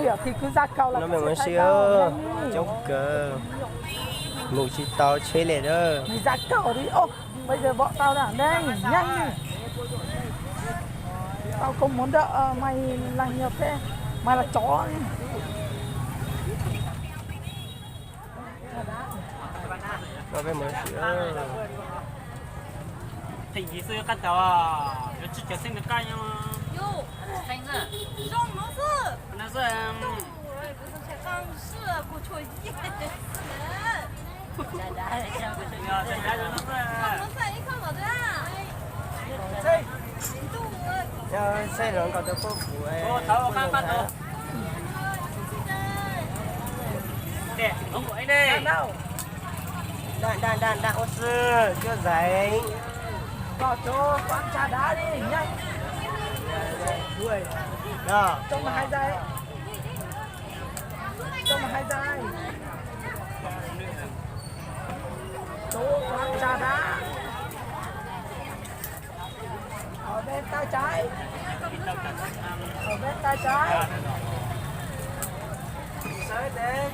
Cov thib kwv zaj kaum los no mej mus si coob kawg, mus tsis tau tsheb li na. Nws zaj kaum li os, peb yuav vom tau na, neeg nyeej. Tau koob hmoov ntawm Maiv Leej thiab Maiv Leej tsov. Peb mus si. Theej yim xwb yuav qab tau, yuav tsib caug xeeb nws qab nyob. Saib los nkaus tau poj kuv. Daj daj daj daj ua si, cua zais. Koj tso pab tsa dav li nyaij. Tso mas hais zais. Tso mas hais zais. Tso pab tsa dav. Ob peb tawb tsaib. Ob peb tawb tsaib. Sawv dev.